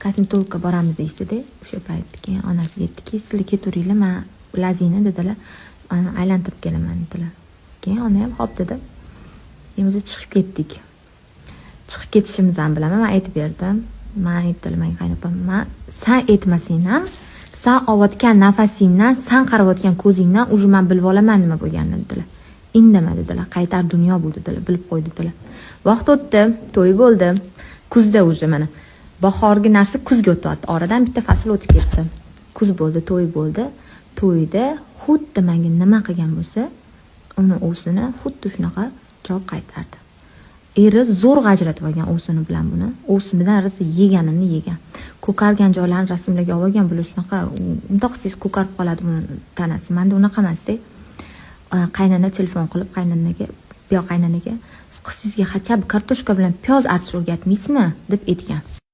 Kosmetologga boramiz deyishdida o'sha payt. Keyin onasiga aytdiki, sizlar ketaveringlar, man Lazini, dedilar, aylantirib kelaman, dedilar. Keyin ona ham "Xo'p", dedi. Keyin biz chiqib ketdik. Chiqib ketishimizni ham bilaman, man aytib berdim. Man aytdilar manga qaynopam, man san aytmasang ham, san olayotgan nafasingdan, san qarayotgan ko'zingdan уже man bilib olaman nima bo'lganini, dedilar. Indama, dedilar, qaytar dunyo bu, dedilar, bilib qo'y, dedilar. Vaqt o'tdi, to'y bo'ldi. Kuzda, уже mana bahorgi narsa kuzga o'tyapti, oradan bitta fasl o'tib ketdi. Kuz bo'ldi, to'y bo'ldi. To'yda xuddi manga nima qilgan bo'lsa, uni ovsini xuddi shunaqa javob qaytardi. Eri zo'rg'a ajratib olgan ovsini bilan buni. Ovsinidan rosa yeganini yegan, ko'kargan joylarini rasmlarga olib olgan. Bular shunaqa, bundoq qilsangiz, ko'karib qoladi buni tanasi. Manda unaqa emasda. Qaynona telefon qilib, qaynanaga, bu yoq qaynanaga, "Qizingizga хотя бы kartoshka bilan piyoz artish o'rgatmaysizmi?" deb aytgan.